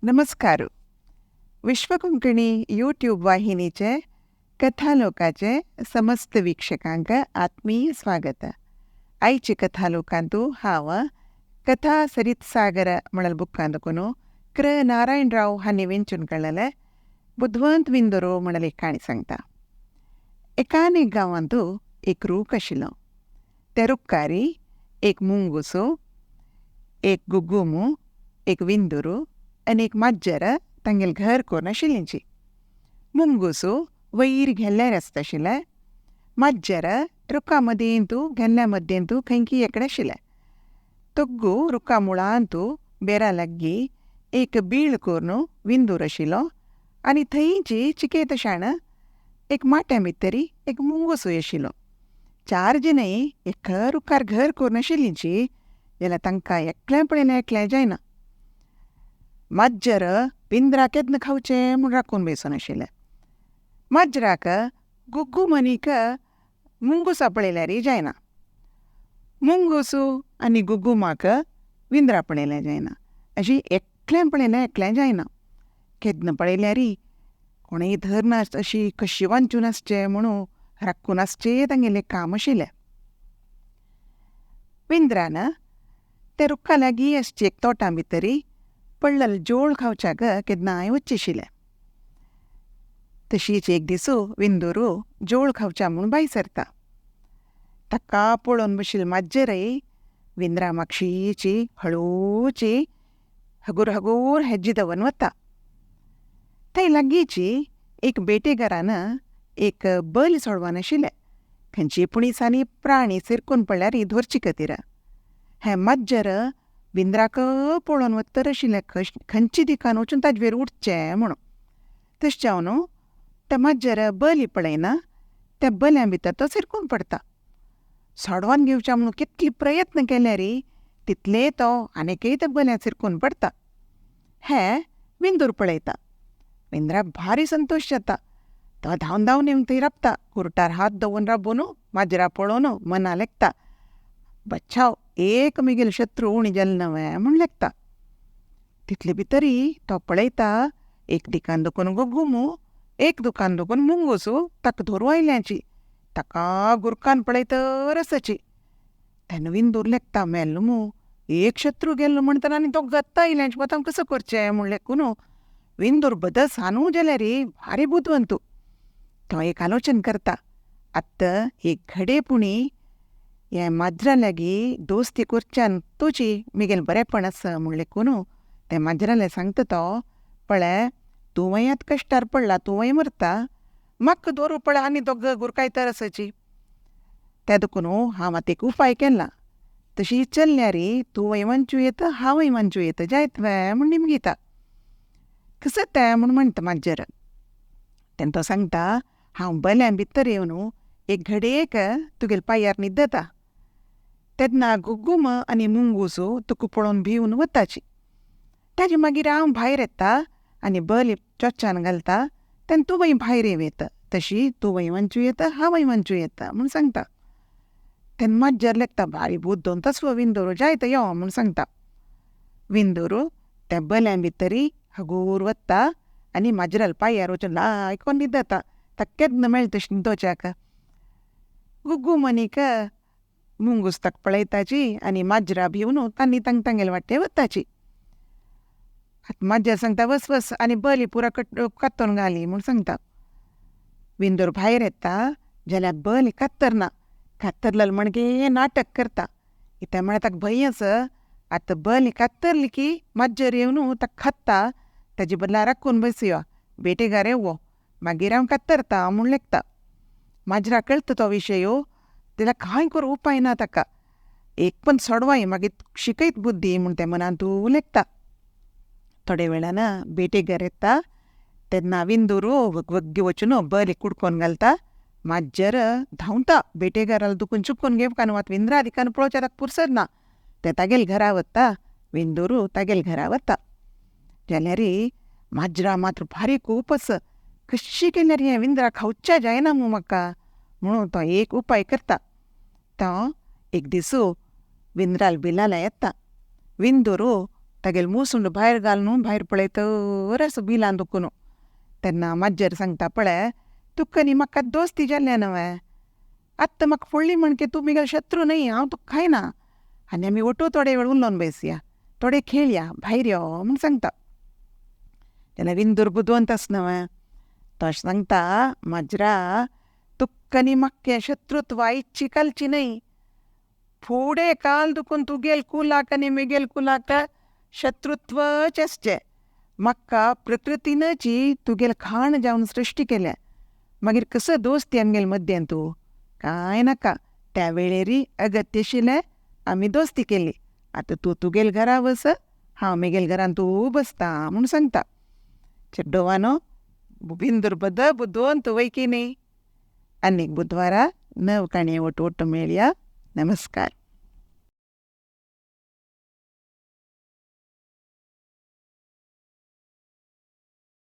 नमस्कार. विश्वकोंकणी यूट्यूब वाहिनीचे कथालोकाचे समस्त वीक्षकांक आत्मीय स्वागत. आयचे कथालोकांतु हांव कथा सरित सागर म्हणल बुक्कांदकुनु क्र नारायणराव हांणी वेंचून काडलेले बुदवंत विंदोरो म्हणल एक काणी सांगता. एकान एक गांवांतु एक रूख आशिल्लो. त्या रुखारी एक मुंगुसो, एक गुगुमू, एक विंदुरू आनी एक माज्जर तांगेलें घर करून आशिल्लींची. मुंगुसो वयर घेल्ल्यार आसता आशिल्लें, माज्जर रुखा मदेंतू घेल्ल्या मदेंतू खंयकी एकडें आशिल्लें. तोग्गू रुखा मुळांतू बेरा लागीं एक बीळ करून विंदूर आशिल्लो आनी थंयची चिकेत शाण एक माट्या भितरी एक मुंगुसूय आशिल्लो. चार जनय एका रुखार घर करून आशिल्लींची जाल्यार तांकां एकलें पळयल्यार एकलें जायना. माज्जर पिंदरा केन्ना खावचें म्हूण राखून बेसून आशिल्लें. माजराक गुग्गुमनीक मुंगुसा पळयल्यार जायना. मुंगुसू आनी गुग्गुमाक विंदरा पळयल्यार जायना. अशी एकलें पळयल्यार एकलें जायना. केन्ना पळयल्यार कोणूय धरना अशी कशी वांचून आसचें म्हणून राखून आसचें तांगेलें काम आशिल्लें. विंद्रान त्या रुखा लागीं आसची एक तोटां भितरी पडलेलो जोळ खावच्याक केन्नाय वचचें आशिल्लें. तशीच एक दीस विंदुरू जोळ खावच्या म्हूण भायर सरता. ताका पळोवन बशिल्ले माज्जरय विंद्रा मागशीची हळूची हगूर हगूर हेज्जी दवरून वता. थंय लागींची एक बेटेगारान एक बल सोडवान आशिल्लें. खंयची पुणीसांनी प्राणी सिरकून पडल्यार धरचे खातीर. हें माज्जर विंद्राक पळोवन वत्तर आशिल्लें खंयची दिकान वचून ताजेर उठचें म्हणून. तशें जावन तें माज्जर बली पळयना, त्या बल्यां भितर तो सिरकून पडटा. सोडवान घेवच्या म्हणून कितले प्रयत्न केल्यार तितले तो आनीकय त्या बल्यांत सिरकून पडटा. हें विंदूर पळयता. विंद्राक भारी संतोश जाता. तो धांवन धांवन येवन थंय राबता. कुर्टार हात दवरून राबून माजरा पळोवन मना लेखता, बच्छाव एक मिगेल शत्रू उणी जाले नवें म्हूण लेखता. तितले भितरी तो पळयता एक दिकान दुखून गुगुमू, एक दुकान दुखून मुंगुसू ताका धरू आयल्याची. ताका गुरकान पळयतर आसाची. तेन्ना विंदूर लेखता, मेल्लो मू एक शत्रू गेल्लो म्हणटना आनी तो गत्ता आयल्याची आतां कसो करचें म्हूण लेखून विंदूर बदस सानू जाल्यार भारी बुदवंतू. तो एक आलोचन करता, आतां एक घडे पुणी हे माजरा लागीं दोस्ती करच्यान तुजी मिगेलें बरेंपण आसा म्हूण लेखून तें माजराले सांगता तो, पळय तूंय आतां कश्टार पडला, तूंय मरता, म्हाका दवरू पळय आनी दोग गुरकायतर आसाची. त्या देखून हांव आतां एक उपाय केला, तशी चल्ल्यार तूंय वांचूं येता हांवूय वांचूं येता जायत वे म्हूण निमगिता. कसो तें म्हूण म्हणटा माज्जर. तेन्ना तो सांगता, हांव बल्यां भितर येवन एक घडयेक तुगेल्या पांयार न्हिदता. तेन्ना गुग्गुम आनी मुंगुसू तुका पळोवन भिवन वताची. ताजे मागीर हांव भायर येता आनी बली चोंचान घालता, तेन्ना तूंय भायर येवं येता, तशी तूंय वांचूं येता हांवूय वांचूं येता म्हूण सांगता. तेन्ना माज्जर लेखता, भारी बुद्दोन तसो विंदोरू जायत यो म्हूण सांगता. विंदोरू त्या बल्यां भितरी हगूर वता आनी माजराल्या पांयार वचून लायकोन न्हिदता. ताका केन्ना मेळटा तशें न्हिदोवच्याक. गुग्गुमनीक मुंगूस ताका पळयताची आनी माजरा भिवन तांणी तांग तांगेले वाटे वताची. आतां माजर सांगता, वस वस आनी बली पुरा कातरून घाली म्हूण सांगता. विंदूर भायर येता जाल्यार बली कातरना. कातरलें म्हणगे नाटक करता. कित्याक म्हळ्यार ताका भंय आसा, आतां बली कातरली की माजर येवन ताका खाता, ताजे बदला राखून बसया, बेटेगार येवो मागीर हांव कातरता म्हूण लेखता. माजरा कळटा तो विशय, जाल्यार कांय करूं उपाय ना ताका. एक पण सोडवाय मागीर शिकयत बुद्दी म्हूण तें मनांतू लेखता. थोडे वेळान बेटेगार येता तेन्ना विंदुरू वग्गी वचून बली कुडकोन घालता. माज्जर धांवता बेटेगाराल दुखून चुकून घेवपाक आतां विंद्रा दिकान पळोवच्या ताका पुरसत ना. तें तागेले घरा वता, विंदुरू तागेले घरा वता. जाल्यार माजरा मात्र भारी कोप आसा, कशी केल्यार हें विंद्रा खावच्या जायना मू म्हाका म्हणून तो एक उपाय करता. तो एक दीस विंद्राल बिलाला येता. विंदुरू तागेल मुसुंड भायर घालून भायर पळयतर असो बिलां दुखून. तेन्ना माज्जर सांगता, पळय तुका न्ही म्हाका दोस्ती जाल्ल्या न्हय, आत्तां म्हाका फोडली म्हणके तूं म्हगेलो शत्रू न्हय, हांव तुका खायना आनी आमी ओटू थोडे वेळ उलोवन बसया, थोडे खेळया, भायर यो म्हूण सांगता. तेन्ना विंदूर बुदवंत आसा न्हय, तो अशें सांगता, माजरा तुका आनी म्हाका हें शत्रुत्व आयची कालची न्हय, फुडें काल दुखून तुगेल कुलाक आनी म्हगेल कुलाक शत्रुत्वच आसचें. म्हाका प्रकृतीनची तुगेल खाण जावन सृश्टी केल्या, मागीर कसो दोस्ती आमगेल मद्दें तूं कांय नाका. त्या वेळेरी अगत्य आशिल्लें आमी दोस्ती केली, आतां तूं तुगेल घरा वच, हांव म्हगेल घरान तूं बसता म्हूण सांगता. चेड्डोवानो बिंदूर बद बुदवंत वय की न्ही. आनीक बुधवारा नव काणये ओट ओट मेळया. नमस्कार.